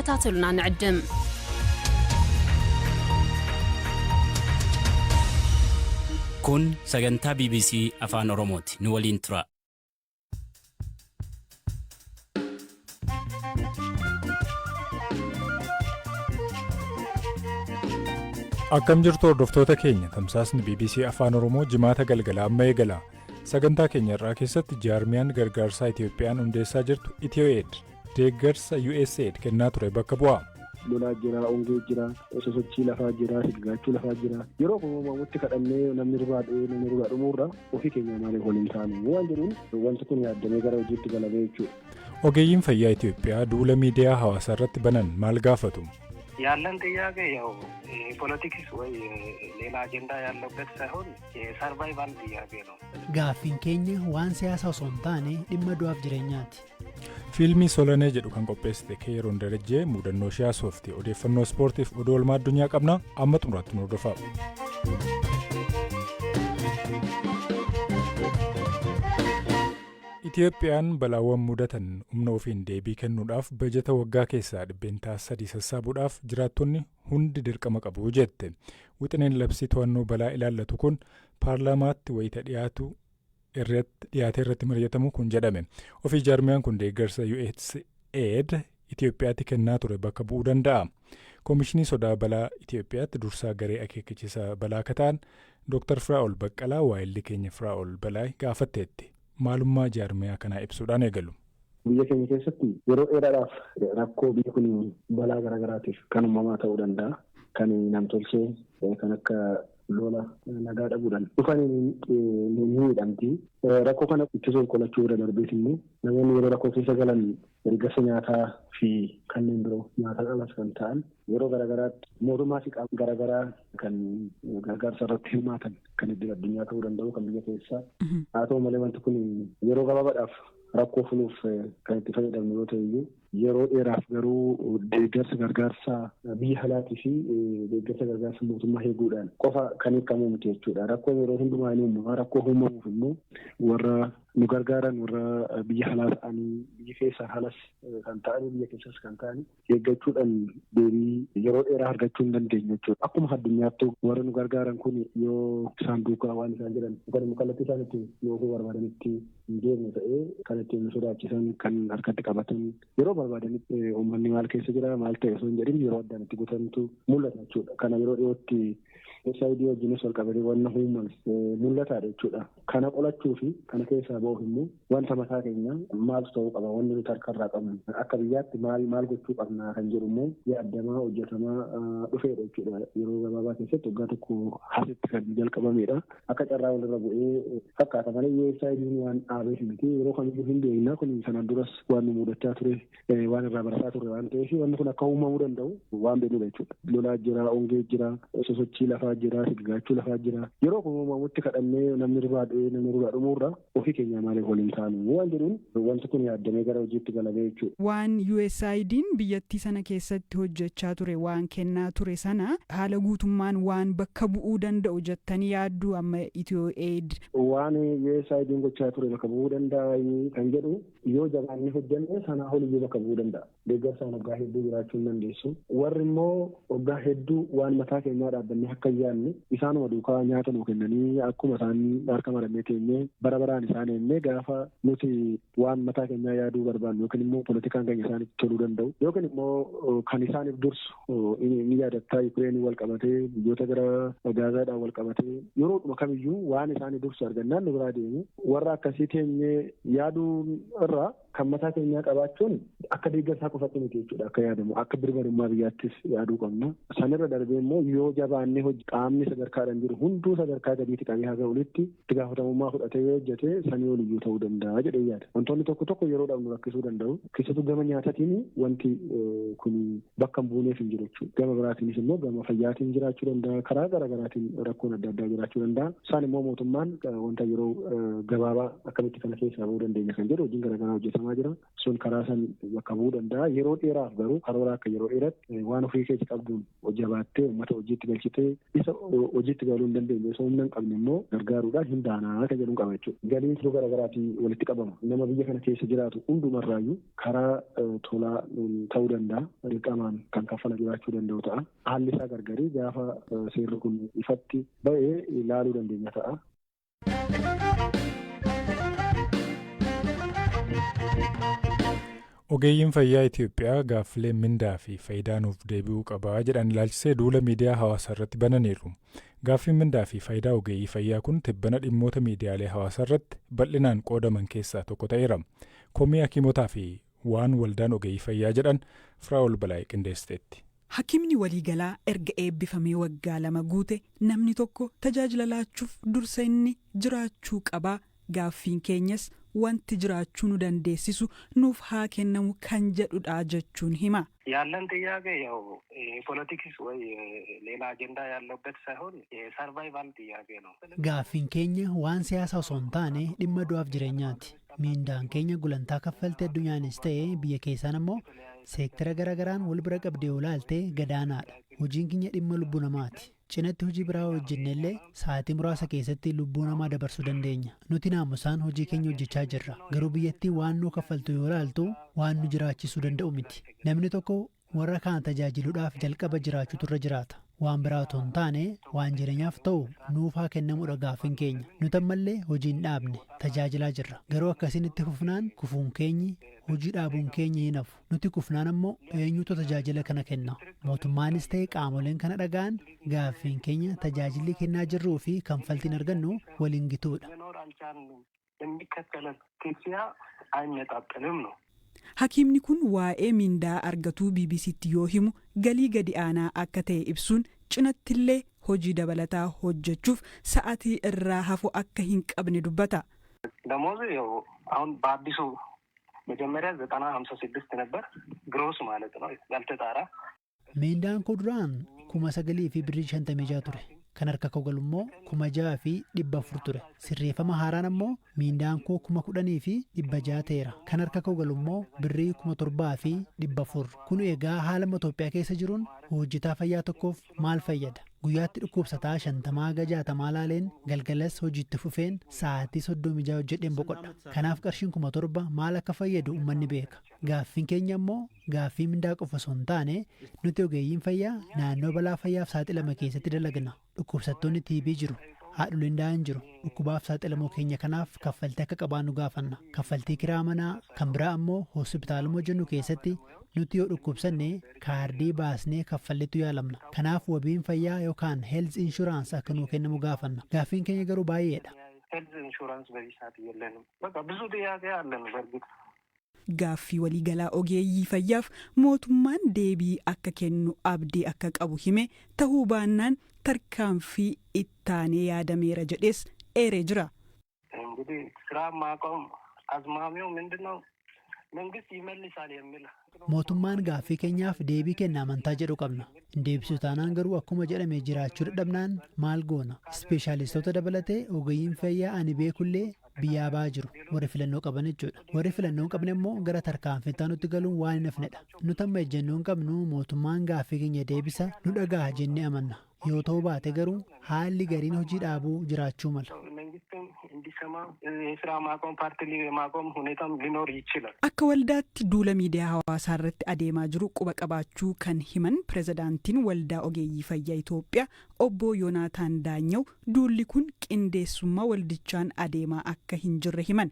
ክትከታተሉና ንዕድም። Kun sagantaa BBC Afaan Oromooti. Nu waliin tura. Akkam jirtu hordoftoota keenya, tamsaasni BBC Afaan Oromoo Jimaata galgala amma eegala. Sagantaa keenya irraa keessatti jaarmiyaan gargaarsaa Itiyoophiyaan hundeessaa jirtu Itiyoo-Aid deeggarsa USAID kennaa ture bakka bu'a. Lolaa jira, ongee jira, sosochii lafaa jira, sigigaachuu lafaa jira. Yeroo kun uumamutti kadhannee namni duraa du'ee namni duraa dhumuurra ofii keenya maaliif waliin taanu waan jedhuun wanti kun yaaddamee gara hojiitti galamee jechuudha. Ogeeyyiin fayyaa Itiyoophiyaa duula miidiyaa hawaasaa irratti banan maal gaafatu? ያለን ጥያቄ ያው የፖለቲክስ ወይ ሌላ አጀንዳ ያለበት ሳይሆን የሰርቫይቫል ጥያቄ ነው። Gaaffiin keenya waan siyaasaa osoo hin taane dhimma du'aaf jireenyaati. Fiilmii Solanee jedhu kan qopheessite Keeroon Darajjee mudannoo ishee haasofte. Odeeffannoo ispoortiif oduu oolmaa addunyaa qabna, amma xumuraatti nu hordofaa. Itiyoophiyaan balaawwan mudatan humna ofiin deebii kennuudhaaf bajata waggaa keessaa 3% sassaabuudhaaf jiraattonni hundi dirqama qabu jette. Wixineen labsii to'annoo balaa ilaallatu kun paarlaamaatti wayita dhiyaatu irratti dhiyaatee irratti mari'atamu kun jedhame. Ofii jaarmiyaan kun deeggarsa USAID Itiyoophiyaatti kennaa ture bakka bu'uu danda'a. Koomishinii sodaa balaa Itiyoophiyaatti dursaa garee akeekkachiisa balaa akka ta'an Dr. Firaa'ol Baqqalaa waayilli keenya Firaa'ol Balaa gaafatteetti. Maalummaa jaarmiyaa kanaa ibsuudhaan eegalu. Biyya keenya keessatti yeroo dheeraadhaaf rakkoo biyyi kun balaa garaagaraatiif kan uumamaa ta'uu danda'a. Kan namtolchee, kan akka lola, nagaa dhabuudhaan dhufaniin ni miidhamti. Rakkoo kana ittisuuf qolachuu irra darbees immoo namoonni yeroo rakkoo keessa galan deeggarsa nyaataa fi kanneen biroo nyaata alas kan ta'an yeroo garaagaraatti mootummaa fi qaama garaagaraa kan gargaarsa irratti hirmaatan kan idil addunyaa ta'uu danda'u, kan biyya keessaa. Haa ta'u malee, wanti kun yeroo gabaabaadhaaf rakkoo furuuf kan itti fayyadamnu yoo ta'e iyyuu, yeroo dheeraaf garuu deeggarsa gargaarsa biyya alaatii fi deeggarsa gargaarsa mootummaa eeguudhaan qofa kan hiikamu miti jechuudha. Rakkoon yeroo hundumaa ni uumama. Rakkoo uumamuuf immoo warra nu gargaaran, warra biyya alaa ta'anii, biyya keessaa alas kan ta'anii, biyya keessas kan ta'anii eeggachuudhaan deebii yeroo dheeraa argachuu hin dandeenyu jechuudha. Akkuma addunyaatti warra nu gargaaran kun yoo isaan duukaa waan isaan jedhan yookaan immoo kallattii isaan itti yookuu barbaadanitti hin deemne ta'ee, kan ittiin nu sodaachisan kan harkatti qabatan, yeroo barbaadanitti uummanni maal keessa jira, maal ta'e osoo hin jedhin yeroo addaan itti guutantu mul'ata jechuudha. Kana yeroo dhiyootti USAID wajjinis wal qabatee wanna uumame mul'ataadha jechuudha. Kana qolachuu fi kana keessaa ba'uuf immoo wanta mataa keenya maaltu ta'uu qaba, wanni nuti harkarraa qabnu akka biyyaatti maal maal gochuu qabna kan jedhu immoo yaadamaa hojjetamaa dhufeedha jechuudha. Yeroo gabaabaa keessatti waggaa tokko asitti kan jalqabamedha. Akka carraa walirra bu'ee fakkaata malee USAID waan dhaabeef miti. Yeroo kamiyyuu hin beekna, kun sanaan duras waan nu mudachaa ture, waan irraa barataa ture waan ta'eef, wanni kun akka uumamuu danda'u waan beeknudha jechuudha. Lolaa jira, ongee jira, sosochii lafaa jira, sigigaachuu lafaa jira. Yeroo kun uumamutti kadhannee namni duraa du'ee namni duraa dhumuurra ofii keenya maaliif waliin taanu waan jedhuun wanti kun yaaddamee gara hojiitti galamee jechuudha. Waan USAID'n biyyattii sana keessatti hojjechaa ture, waan kennaa ture sana haala guutummaan waan bakka bu'uu danda'u jettanii yaadduu amma Itiyoo Aid? Waan USAID'n gochaa ture bakka bu'uu danda'a kan jedhu, yoo jabaannee hojjenne sanaa oliyyuu bakka bu'uu danda'a. Deeggarsaan waggaa hedduu jiraachuu hin dandeessu. Warri immoo waggaa hedduu waan mataa keenyaa dhaabbannee akka hin yaadne isaanuma duukaa nyaata nuu kennanii, akkuma isaan harka marannee teenyee bara baraan isaan eegnee, gaafa nuti waan mataa keenyaa yaaduu barbaannu yookiin immoo poolitikaan keenya isaanitti toluu danda'u yookiin immoo kan isaaniif dursu, ni yaadattaa, Yukireenii wal qabatee, biyyoota gara Gaazaadhaan wal qabatee, yeroodhuma kamiyyuu waan isaanii dursu argannaan nu biraa deemu. Warra akkasii teenyee yaaduu irraa kan mataa keenyaa qabaachuun akka deeggarsaa qofatti miti jechuudha akka yaadamu, akka birmadummaa biyyaattis yaaduu qabna. Sanirra darbee immoo yoo jabaannee hojii qaamni sadarkaadhaan jiru hunduu sadarkaa gadiitti qabee haga olitti itti gaafatamummaa fudhatee yoo hojjete, sanii oliyyuu ta'uu danda'a jedhee yaada. Wantoonni tokko tokko yeroo dhabnu rakkisuu danda'u. Keessattuu gama nyaatatiin wanti kun bakka hin buuneef hin jiru jechuudha. Gama biraatiinis immoo gama fayyaatiin jiraachuu danda'a. Karaa garaa garaatiin rakkoon adda addaa jiraachuu danda'a. Isaan immoo mootummaan wanta yeroo gabaabaa akkamitti kana keessaa bahuu dandeenya kan jedhu hojiin garaa garaa hojjetamaa hojjetamaa jira. Sun karaa san bakka bu'uu danda'a. Yeroo dheeraaf garuu karoora akka yeroo dheeraatti waan ofii keessa qabduun jabaattee uummata hojiitti galchitee isa hojiitti galuu hin dandeenye osoo humna hin qabne immoo gargaaruudhaan hin daanaa akka jedhuun qaba jechuudha. Galiin iddoo garaagaraatii walitti qabama. Nama biyya kana keessa jiraatu hundumarraayyuu karaa tolaa ta'uu danda'a. Dirqamaan kan kaffala jiraachuu danda'u ta'a. Haalli isaa gargarii gaafa seerri kun ifatti ba'ee ilaaluu dandeenya ta'a. Ogeeyyiin fayyaa Itoophiyaa gaaffilee mindaa fi faayidaa nuuf deebi'uu qabaa jedhan ilaalchisee duula miidiyaa hawaasaa irratti bananiiru. Gaaffiin mindaa fi faayidaa ogeeyyii fayyaa kun tibbana dhimmoota miidiyaalee hawaasaa irratti bal'inaan qoodaman keessaa tokko ta'eera. Komii hakiimotaa fi waan waldaan ogeeyyii fayyaa jedhan Firaa'ol Balaayii qindeessiteetti. Hakimni waliigalaa erga eebbifamee waggaa 2 guute namni tokko tajaajila laachuuf dursa inni jiraachuu qabaa. Gaaffiin keenyas wanti jiraachuu nu dandeessisu nuuf haa kennamu kan jedhudha jechuun hima. ያለን ጥያቄ ያው ፖለቲክስ ወይ ሌላ አጀንዳ ያለበት ሳይሆን የሰርቫይቫል ጥያቄ ነው። Gaaffiin keenya waan siyaasaa osoo hin taane dhimma du'aaf jireenyaati. Miindaan keenya gulantaa kaffaltii addunyaanis ta'e biyya keessaan ammoo seektara garaagaraan wal bira qabdee olaalte gadaanaadha. Hojiin keenya dhimma lubbuu namaati. Cinatti hojii biraa hojjennellee sa'aatii muraasa keessatti lubbuu namaa dabarsuu dandeenya. Nuti naamusaan hojii keenya hojjechaa jirra. Garuu biyyattiin waan nu kaffaltu yoo ilaaltu waan nu jiraachisuu danda'u miti. Namni tokko warra kaan tajaajiluudhaaf jalqaba jiraachuutu irra jiraata. Waan biraa otoo hin taane waan jireenyaaf ta'u nuuf haa kennamuudha gaaffiin keenya. Nuti ammallee hojii hin dhaabne tajaajilaa jirra. Garuu akkasiin itti fufnaan kufuun keenyi hojii dhaabuun keenya hin hafu. Nuti kufnaan ammoo eenyutu tajaajila kana kenna? Mootummaanis ta'e qaamoleen kana dhaga'an gaaffiin keenya tajaajilli kennaa jirruu fi kanfaltiin argannu waliin gituudha. መኖር አልቻልንም። የሚከፈለን ክፍያ አይመጣጠንም ነው። Hakiimni kun waa'ee mindaa argatuu BBCtti yoo himu galii gadi aanaa akka ta'e ibsuun cinattillee hojii dabalataa hojjechuuf sa'atii irraa hafu akka hin qabne dubbata. ደሞዝ ያው አሁን በአዲሱ መጀመሪያ 90.56 ነበር ግሮስ ማለት ነው ያልተጣራ Miindaan koo duraan 9,056 ture. Kan harka koo galu immoo 6,400 ture. Sirreeffama haaraan ammoo miindaan koo 10,600 ta'eera. Kan harka koo galu immoo birrii 7,400. Kun egaa haala Itoophiyaa keessa jiruun hojjetaa fayyaa tokkoof maal fayyada? Guyyaatti dhukkubsataa 50 haga 60 laaleen galgalas hojiitti fufeen sa'aatii 36 hojjedheen boqodha. Kanaaf qarshiin 7,000 maal akka fayyadu uummanni beeka. Gaaffiin keenya immoo gaaffii mindaa qofa osoo hin taane nuti ogeeyyiin fayyaa naannoo balaa fayyaaf saaxilama keessatti dalagna. Dhukkubsattoonni TB jiru. Haadholiin daa'an jiru. Dhukkubaaf saaxilamuu keenya kanaaf kaffaltii akka qabaannu gaafanna. Kaffaltii kiraa manaa kan biraa ammoo hospitaaluma hojjennu keessatti nuti yoo dhukkubsanne kaardii baasnee kaffalleetu yaalamna. Kanaaf wabiin fayyaa yookaan health insurance akka nuu kennamu gaafanna. Gaaffiin keenya garuu baay'eedha. ሄልዝ ኢንሹራንስ በዚህ ሰዓት የለንም። በቃ ብዙ ጥያቄ አለን በእርግጥ Gaaffii waliigalaa ogeeyyii fayyaaf mootummaan deebii akka kennu abdii akka qabu hime ta'uu baannaan tarkaanfii ittaanee yaadameera jedhees eeree jira. እንግዲህ ስራ ማቆም አዝማሚያው ምንድን ነው? መንግስት ይመልሳል የሚል Mootummaan gaaffii keenyaaf deebii kenna amantaa jedhu qabna. Hin deebisu taanaan garuu akkuma jedhame jiraachuu dadhabnaan maal goona? Ispeeshaalistoota dabalatee ogeeyyiin fayyaa ani beekullee biyyaa ba'aa jiru. Warri filannoo qaban jechuudha. Warri filannoo hin qabne immoo gara tarkaanfii nutti galuun waan hin hafnedha. Nuti amma ejjennoo hin qabnu mootummaan gaaffii keenya deebisa nu dhaga'a jennee amanna. Yoo ta'uu baate garuu haalli gariin hojii dhaabuu jiraachuu mala. መንግስትም እንዲሰማ የስራ ማቆም ፓርቲ የማቆም ሁኔታም ሊኖር ይችላል። Akka waldaatti duula miidiyaa hawaasaa irratti adeemaa jiru quba qabaachuu kan himan pirezidaantiin waldaa ogeeyyii fayyaa Itoophiyaa obbo Yoonaataan Daanyaw duulli kun qindeessummaa waldichaan adeemaa akka hin jirre himan.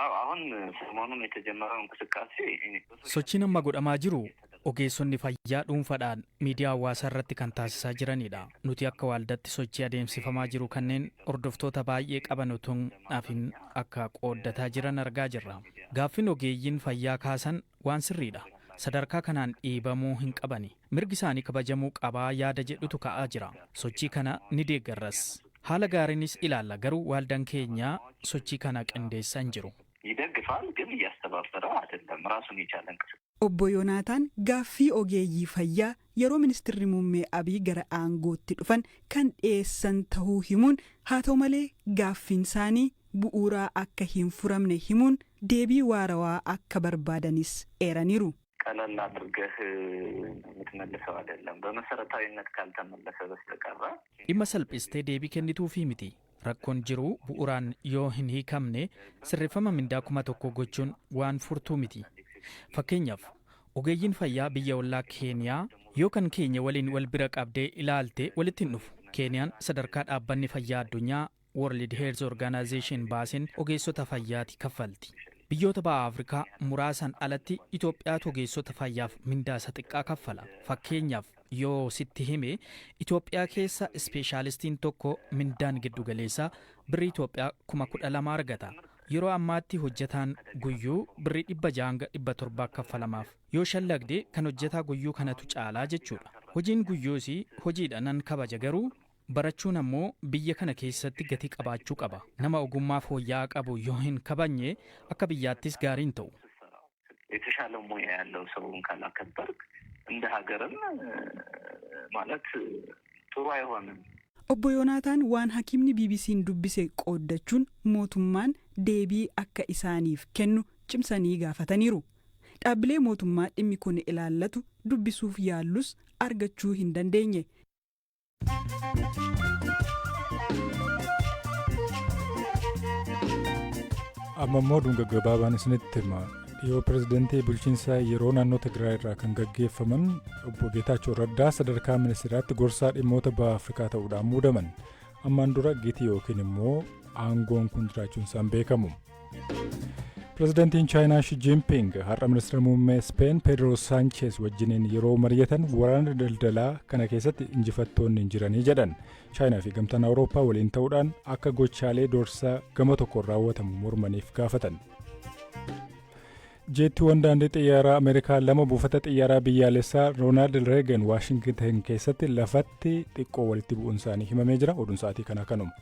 አሁን ሰሞኑን የተጀመረው እንቅስቃሴ Sochiin amma godhamaa jiru ogeessonni fayyaa dhuunfaadhaan miidiyaa hawaasaa irratti kan taasisaa jiranidha. Nuti akka waldaatti sochii adeemsifamaa jiru kanneen hordoftoota baay'ee qaban utuu hin hafin akka qooddataa jiran argaa jirra. Gaaffiin ogeeyyiin fayyaa kaasan waan sirriidha. Sadarkaa kanaan dhiibamuu hin qabani. Mirgi isaanii kabajamuu qabaa yaada jedhutu ka'aa jira. Sochii kana ni deeggarras. Haala gaariinis ilaalla garuu waldaan keenya sochii kana qindeessaa hin jiru. ይደግፋል፣ ግን እያስተባበረ አይደለም። ራሱን የቻለ እንቅስቃሴ Obbo Yoonaataan gaaffii ogeeyyii fayyaa yeroo ministirri muummee Abiy gara aangootti dhufan kan dhiyeessan tahuu himuun haa ta'u malee gaaffiin isaanii bu'uuraa akka hin furamne himuun deebii waarawaa akka barbaadanis eeraniiru. ቀለል አድርገህ የምትመልሰው አይደለም። በመሰረታዊነት ካልተመለሰ በስተቀረ Dhimma salphistee deebii kennituufii miti. Rakkoon jiru bu'uuraan yoo hin hiikamne sirreeffama mindaa 1000 gochuun waan furtuu miti. Fakkeenyaaf, ogeeyyiin fayyaa biyya ollaa Keeniyaa yoo kan keenya waliin wal bira qabdee ilaalte walitti hin dhufu. Keeniyaan sadarkaa Dhaabbanni Fayyaa Addunyaa, World Health Organization, baaseen ogeessota fayyaati kaffalti. Biyyoota Baha Afrikaa muraasaan alatti Itoophiyaatu ogeessota fayyaaf mindaa isa xiqqaa kaffala. Fakkeenyaaf yoo sitti hime, Itoophiyaa keessa ispeeshaalistiin tokko mindaan giddugaleessaa birrii Itoophiyaa 12,000 argata. Yeroo ammaatti hojjetaan guyyuu birrii 600 hanga 700 kaffalamaaf. Yoo shallagde kan hojjetaa guyyuu kanatu caalaa jechuudha. Hojiin guyyuus hojiidha, nan kabaja, garuu barachuun ammoo biyya kana keessatti gatii qabaachuu qaba. Nama ogummaa fooyya'aa qabu yoo hin kabajne akka biyyaattis gaarii hin ta'u. የተሻለ ሙያ ያለው ሰውን ካላከበርክ እንደ ሀገርም ማለት ጥሩ አይሆንም። Obbo Yoonaataan waan hakiimni BBC'n dubbise qooddachuun mootummaan deebii akka isaaniif kennu cimsanii gaafataniiru. Dhaabbilee mootummaa dhimmi kun ilaallatu dubbisuuf yaallus argachuu hin dandeenye. Amma immoo dhunga gabaabaan isinitti hima. Dhiyoo pirezidantii bulchiinsa yeroo naannoo Tigraay irraa kan gaggeeffaman Obbo Geetaachoo Raddaa sadarkaa ministeeraatti gorsaa dhimmoota Baha Afrikaa ta'uudhaan muudaman. Ammaan dura giti yookiin immoo aangoon kun jiraachuun isaan beekamu. Pirezidantiin Chaayinaa Shi Jinping har'a ministeera muummee Speen Pedro Sanchez wajjiniin yeroo mari'atan waraana daldalaa kana keessatti injifattoonni hin jiranii jedhan. Chaayinaa fi Gamtaan Awurooppaa waliin ta'uudhaan akka gochaalee doorsaa gama tokkoon raawwatamu mormaniif gaafatan. Jeettiiwwan daandii xiyyaaraa Ameerikaa lama buufata xiyyaaraa biyyaalessaa Roonaald Reegan Waashingtan keessatti lafatti xiqqoo walitti bu'uun isaanii himamee jira. Oduun sa'aatii kanaa kanuma.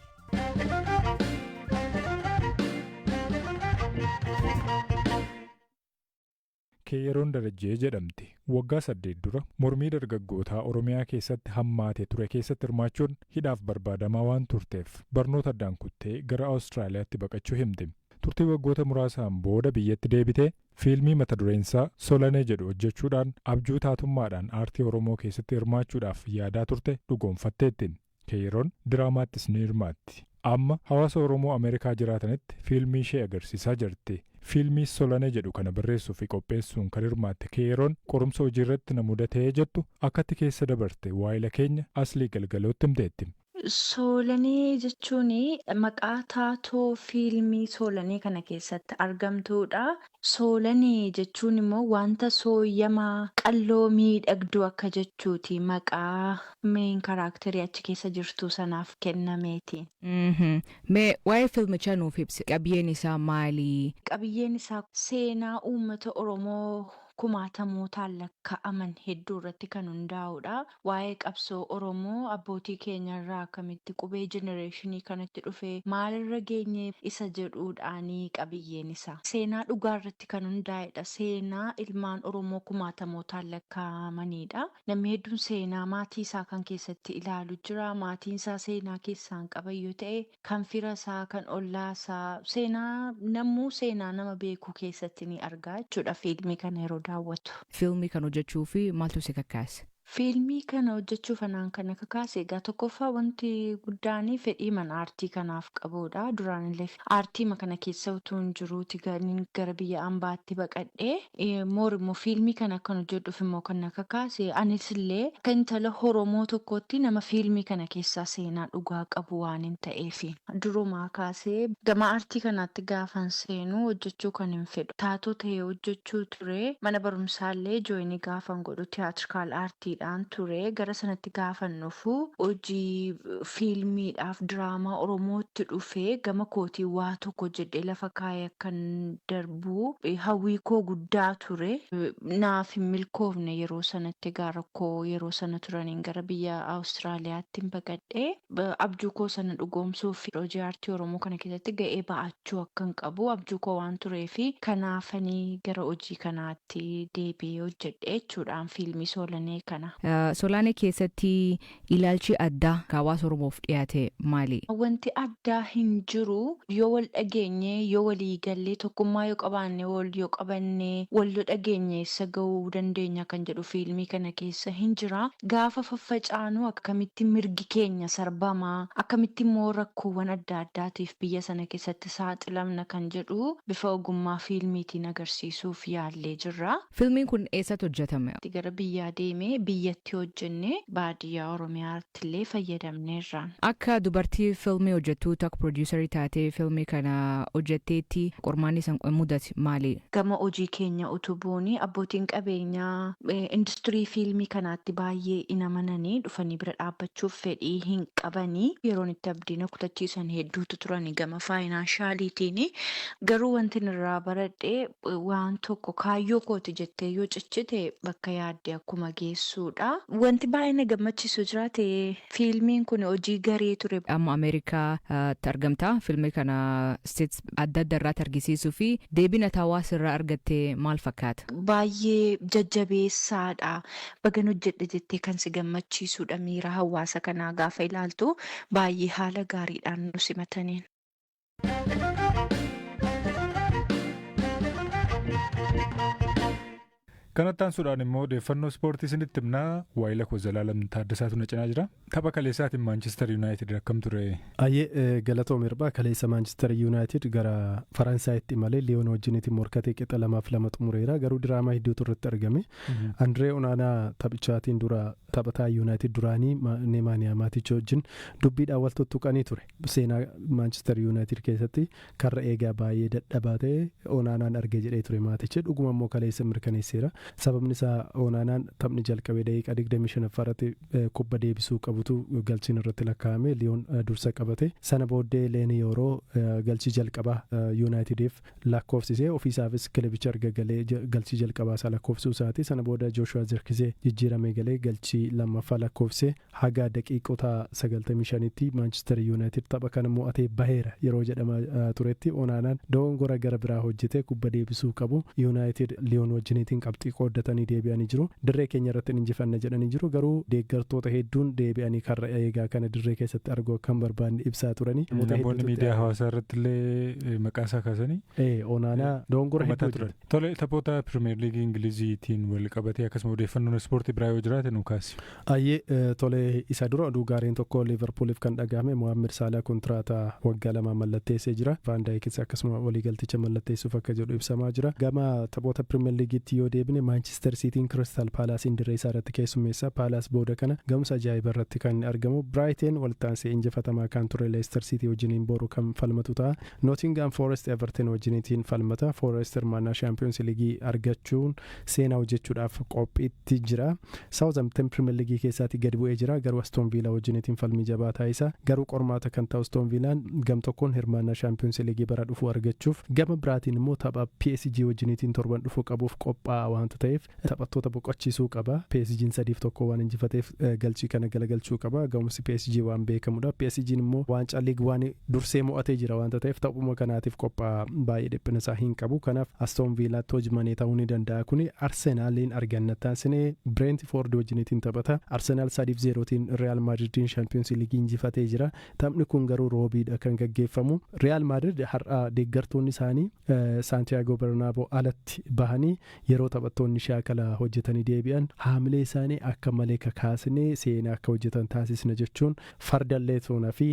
Keeyyeroon Darajjee jedhamti. Waggaa 8 dura mormii dargaggootaa Oromiyaa keessatti hammaatee ture keessatti hirmaachuun hidhaaf barbaadamaa waan turteef barnoota addaan kuttee gara Awustiraaliyaatti baqachuu himti. Turtii waggoota muraasaan booda biyyatti deebitee fiilmii mata dureensaa Solanee jedhu hojjechuudhaan abjuu taatummaadhaan aartii Oromoo keessatti hirmaachuudhaaf yaadaa turte dhugoomfatteetti. Keeyyeroon diraamaattis ni hirmaatti. Amma hawaasa Oromoo Ameerikaa jiraatanitti fiilmii ishee agarsiisaa jirti. Fiilmii Solanee jedhu kana barreessuu fi qopheessuun kan hirmaatte Keeyeroon qorumsa hojii irratti na mudatee jettu akkatti keessa dabarte waayila keenya Aslii Galgalootti himteetti. Soolanee jechuun maqaa taatoo fiilmii Soolanee kana keessatti argamtudha. Soolanee jechuun immoo wanta sooyyamaa, qalloo, miidhagduu akka jechuuti. Maqaa main characterii achi keessa jirtu sanaaf kennameeti. Mee waa'ee fiilmichaa nuuf ibsi. Qabiyyeen isaa maali? Qabiyyeen isaa seenaa uummata Oromoo kumaatamootaan lakkaa'aman hedduu irratti kan hundaa'udha. Waa'ee qabsoo Oromoo abbootii keenyarraa akkamitti qubee generationii kanatti dhufe, maalirra geenye isa jedhuudhaani qabiyyeen isaa. Seenaa dhugaa irratti kan hundaa'edha. Seenaa ilmaan Oromoo kumaatamootaan lakkaa'amanidha. Namni hedduun seenaa maatii isaa kan keessatti ilaalu jira. Maatiin isaa seenaa keessaan qaban yoo ta'e, kan fira isaa, kan ollaa isaa, seenaa namuu seenaa nama beeku keessatti ni argaa jechuudha fiilmii kana yeroo daawwatu. Fiilmii kan hojjechuu fi maaltu si kakaase? Fiilmii kana hojjechuuf anaan kan kakaase, egaa tokkoffaa wanti guddaan fedhii mana aartii kanaaf qabudha. Duraan illee aartii kana keessa utuu hin jiruuti gara biyya ambaatti baqadhee. More immoo fiilmii kana akkan hojjedhuuf immoo kan na kakaase, anis illee akka intala Oromoo tokkootti nama fiilmii kana keessaa seenaa dhugaa qabu waan hin ta'eef. Durumaa kaasee gama aartii kanaatti gaafan seenuu hojjechuu kan hin fedhu. Taatoo ta'ee hojjechuu ture. Mana barumsaallee joinii gaafan godhu theatrical artiidhaan ture. Gara sanatti gaafan dhufu hojii fiilmiidhaaf diraamaa Oromootti dhufee gama kootii waa tokko jedhee lafa kaayee akkan darbu hawwii koo guddaa ture. Naaf hin milkoofne yeroo sanatti. Egaa rakkoo yeroo sana turaniin gara biyya Awustiraaliyaatti hin baqadhee. Abjuu koo sana dhugoomsuuf hojii aartii Oromoo kana keessatti ga'ee ba'achuu akkan qabu abjuu koo waan tureefi kanaafanii gara hojii kanaatti deebi'ee hojjedhe jechuudhaan fiilmii Soolanee kana. kanaa. Solaanee keessatti ilaalchi addaa hawaasa Oromoof dhiyaate maali? Wanti addaa hin jiru. Yoo wal dhageenye, yoo walii gallee, tokkummaa yoo qabaanne, wal yoo qabanne, wal yoo dhageenye, eessa gahuu dandeenya kan jedhu fiilmii kana keessa hin jira. Gaafa faffacaanu akkamitti mirgi keenya sarbamaa, akkamitti immoo rakkoowwan adda addaatiif biyya sana keessatti saaxilamna kan jedhu bifa ogummaa fiilmiitiin agarsiisuuf yaallee jirra. Fiilmiin kun eessatti hojjetame? Gara biyyaa deemee biyyatti hojjenne, baadiyyaa Oromiyaatti illee fayyadamneerra. Akka dubartii fiilmii hojjettu tokko, produusarii taatee fiilmii kana hojjetteetti, qormaanni isaan mudate maali? Gama hojii keenya utubuun abbootiin qabeenyaa industirii fiilmii kanaatti baay'ee hin amananii, dhufanii bira dhaabbachuuf fedhii hin qabanii, yeroon itti abdiin kutachiisan hedduutu turani gama financialiitiin. Garuu wanti irraa baradhee waan tokko, kaayyoo kooti jettee yoo cichite, bakka yaadde akkuma geessuudha. Wanti baay'ee na gammachiisu jiraate, fiilmiin kun hojii garee ture. Amma Ameerikaatti argamta. Fiilmii kana states adda adda irratti argisiisuu fi deebiin ati hawaasa irraa argatte maal fakkaata? Baay'ee jajjabeessaadha. Bagan hojjedhe jettee kan si gammachiisudha. Miira hawaasa kanaa gaafa ilaaltu baay'ee haala gaariidhaan nu simataniin. Kanatti aansuudhaan immoo odeeffannoo ispoortii isinitti himnaa. Waayila koo Zalaalam Taaddasaatu na cinaa jira. Tapha kaleessaatiin Maanchister Yuunaayitid akkam ture? Ayyee, galatoom Irbaa. Kaleessa Maanchister Yuunaayitid gara Faransaayatti malee Liyoon wajjinitti morkatee qixa 2-2 xumureera. Garuu diraamaa hedduutu irratti argame. Andree Onaanaa taphichaatiin dura taphataa Yuunaayitid duraanii Neemaaniyaa Maaticha wajjin dubbiidhaan wal tuttuqanii ture. Seenaa Maanchister Yuunaayitid keessatti karra eegaa baay'ee dadhabaa ta'e Onaanaan arge jedhee ture Maatichi. Dhuguma immoo kaleessa mirkaneesseera. Sababni isaa Onaanaan taphni jalqabee daqiiqaa 25ffaa irratti kubba deebisuu qabutu galchiin irratti lakkaa'ame, Liyoon dursa qabate. Sana booddee Leeni Yooroo galchii jalqabaa Yuunaayitidiif lakkoofsisee, ofiisaafis kilabicha erga galee galchii jalqabaa isaa lakkoofsuu isaati. Sana booda Jooshuwaa Zirkisee jijjiiramee galee galchii lammaffaa lakkoofsee, haga daqiiqota 95tti Maanchister Yuunaayitid tapha kana mo'atee baheera yeroo jedhama turetti, Onaanaan dogongora gara biraa hojjetee kubba deebisuu qabu. Yuunaayitid Liyoon wajjiniitiin qabxii qooddatanii deebi'anii jiru. Dirree keenya irratti injifanna jedhanii jiru. Garuu deeggartoota hedduun deebi'anii karra eegaa kana dirree keessatti arguu akka hin barbaanne ibsaa turanii. Namoonni miidiyaa hawaasaa irratti illee maqaa isaa kaasanii. Onaanaa dogongora hedduu turan. Tole, taphoota Pirimeer Liigii Ingiliziitiin wal qabatee akkasuma odeeffannoon ispoortii biraa yoo jiraate nu kaasi. Ayyee, tole. Isa dura oduu gaariin tokko Liivarpuuliif kan dhagahame, Mohaammed Saalaa kontiraataa waggaa 2 mallatteessee jira. Vaan Daayikis akkasuma waliigalticha mallatteessuuf akka jedhu ibsamaa jira. Gama taphoota Pirimeer Liigiitti yoo deebine, Maanchister Siitiin Kiristaal Paalaasiin dirree isaa irratti keessummeessa. Paalaas booda kana gamsa ajaa'iba irratti kan argamu. Biraayiteen walitti injifatamaa kan ture Leicester City wajjiniin boru kan falmatu ta'a. Nottingham Forest Everton wajjiniitiin falmata. Forest hirmaannaa Shaampiyoons Liigii argachuun seenaa hojjechuudhaaf qophiitti jira. Southampton Pirimeer Liigii keessaatti gadi bu'ee jira. Garuu Aston Villa wajjiniitiin falmii jabaa taasisa. Garuu qormaata kan ta'u, Aston Villaan gam tokkoon hirmaannaa Shaampiyoons Liigii bara dhufu argachuuf, gama biraatiin immoo tapha PSG wajjiniitiin torban dhufu qabuuf qophaa'aa waanta ta'eef taphattoota boqochiisuu qaba. PSG'n 3-1 waan injifateef galchii kana galagalchuu qaba. Ga'umsi PSG waan beekamudha. PSG'n immoo waancaa liig waan dursee mo'atee jira waanta ta'eef taphuma kanaatiif qophaa'aa, baay'ee dhiphina isaa hin qabu. Kanaaf Aston Villaatti hojii ta'uu ni danda'a. Kuni Arsenaaliin arganna taasisnee Brentford wajjiniitiin taphata. Arsenaal 3-0tiin Real Madridiin Shaampiyoons Liigii injifatee jira. Taphni kun garuu roobiidha kan gaggeeffamu. Real Madrid har'a deeggartoonni isaanii Saantiyaagoo Bernaaboo alatti bahanii yeroo taphattoonni shaakala hojjetanii deebi'an haamilee isaanii akka malee kakaasnee seenaa akka hojjetan taasisna jechuun, fardallee osoo fi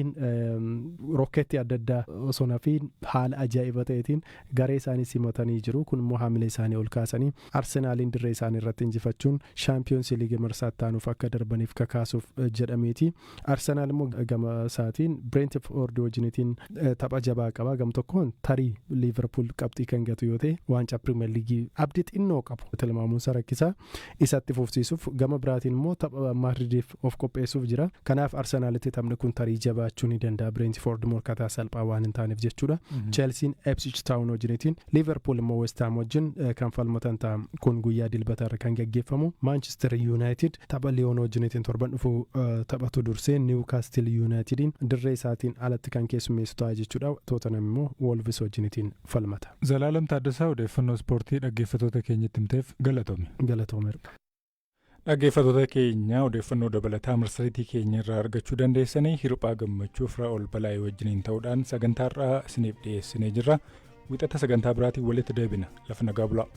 rokkeetti adda addaa osoo fi haala ajaa'iba ta'eetiin garee isaanii simatanii jiru. Kun immoo haamilee isaanii ol kaasanii Arsenaaliin dirree isaanii irratti injifachuun Shaampiyoons Liigii marsaa taanuuf akka darbaniif kakaasuuf jedhameeti. Arsenaal immoo gama isaatiin Brentford wajjiniitiin tapha jabaa qaba. Gam tokkoon tarii Liiverpuul qabxii kan gatu yoo ta'e waancaa Pirimeer Liigii abdii xinnoo qabu tilmaamuun rakkisaa isatti fufsiisuuf, gama biraatiin immoo tapha Maadridiif of qopheessuuf jira. Kanaaf Arsenaalitti taphni kun tarii jabaachuu ni danda'a. Brentford morkataa salphaa waan hin taaneef jechuudha. Chelsiin Ipswich Town wajjiniitiin, Liverpool immoo West Ham wajjin kan falmatan ta'a. Kun guyyaa dilbataa irra kan gaggeeffamu. Manchester United tapha Liyoon wajjiniitiin torban dhufu taphatu dursee Newcastle Unitediin dirree isaatiin alatti kan keessummeessu ta'a jechuudha. Tottenham immoo Wolves wajjiniitiin falmata. Zalaalam Taaddasaa, odeeffannoo ispoortii dhaggeeffattoota keenyatti himteef galatoomi. Galatoomi. Dhaggeeffattoota keenya, odeeffannoo dabalataa marsariitii keenya irraa argachuu dandeessanii. Hirphaa Gammachuu, Firaa'ol Balaayii wajjiniin ta'uudhaan sagantaa irraa isiniif dhiyeessinee jirra. Wixata sagantaa biraatiin walitti deebina. Lafa nagaa bulaa.